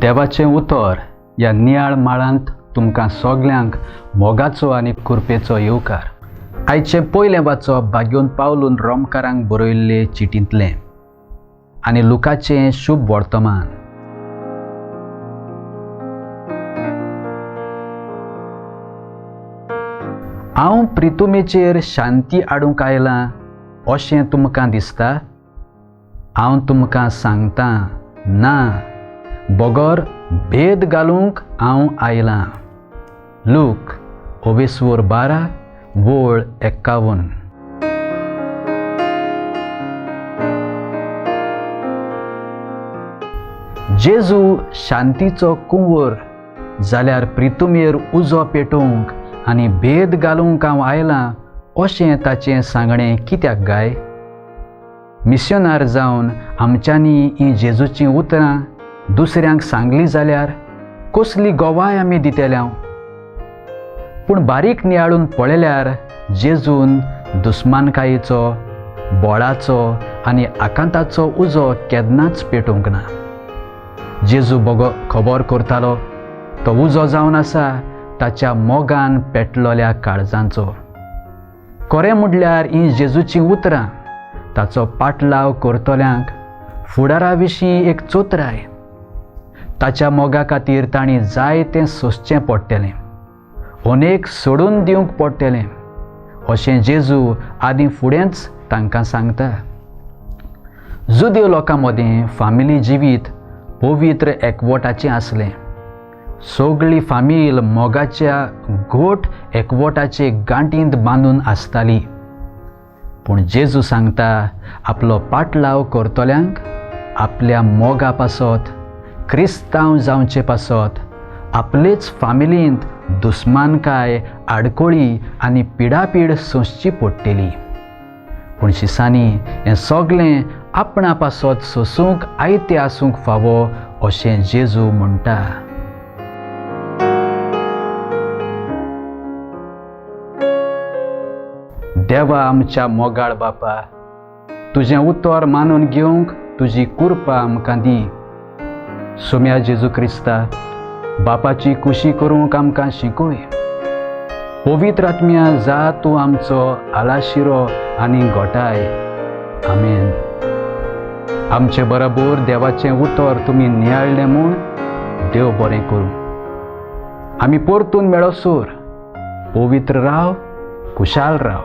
देवाचें उतर ह्या नियाळ माळांत तुमकां सगल्यांक मोगाचो आनी कृपेचो येवकार. आयचें पयलें वाचप भाग्योन पावलून रोमकारांक बरयल्ले चिटींतलें आनी लुकाचें शुभ वर्तमान. हांव प्रितुमेचेर शांती हाडूंक आयलां अशें तुमकां दिसता? हांव तुमकां सांगतां, ना, बगर भेद घालूंक हांव आयलां. लूक ओवेस्वर 12 वळ 51. जेजू शांतीचो कुंवर जाल्यार प्रितुमेर उजो पेटोवंक आनी भेद घालूंक हांव आयलां अशें ताचें सांगणें कित्याक गाय? मिशनार जावन आमच्यांनी हीं जेजूचीं उतरां दुसऱ्यांक सांगली जाल्यार कसली गवाय आमी दितले? पूण बारीक नियाळून पळयल्यार जेजून दुस्मानकायेचो, बोळाचो आनी आकांताचो उजो केन्नाच पेटोवंक ना. जेजू बगो खबर करतालो तो उजो जावन आसा ताच्या मोगान पेटलोल्या काळजांचो. खरें म्हणल्यार हीं जेजूचीं उतरां ताचो पाटलाव करतल्यांक फुडारा विशीं एक चोत्राय. ताच्या मोगा खातीर तांणी जायतें सोंसचें पडटलें, अनेक सोडून दिवंक पडटलें अशें जेजू आदीं फुडेंच तांकां सांगता. जुदेव लोकां मदीं फामिली जिवीत पवित्र एकवटाचें आसलें. सगळी फामील मोगाच्या घोट एकवटाचे गांठींत बांदून आसताली. पूण जेजू सांगता आपलो पाटलाव करतल्यांक आपल्या मोगा पासत, क्रिस्तांव जावचे पासत आपलेच फामिलींत दुस्मानकाय, आडकोळी आनी पिडापीड सोंसची पडटली. पूण शिसांनी हें सगळें आपणा पासत सोसूंक आयतें आसूंक फावो अशें जेजू म्हणटा. देवा आमच्या मोगाळ बापा, तुजें उतर मानून घेवंक तुजी कृपा आमकां दी. सोम्या जेजू क्रिस्ता, बापाची कुशी करूंक आमकां शिकय. पवित्र आत्म्या जा तूं आमचो आलाशिरो आनी गोटाय. आमेन. आमचे बरोबर देवाचें उतर तुमी नियाळ्ळें म्हूण देव बरें करूं. आमी परतून मेळोसर पवित्र राव, खुशाल राव.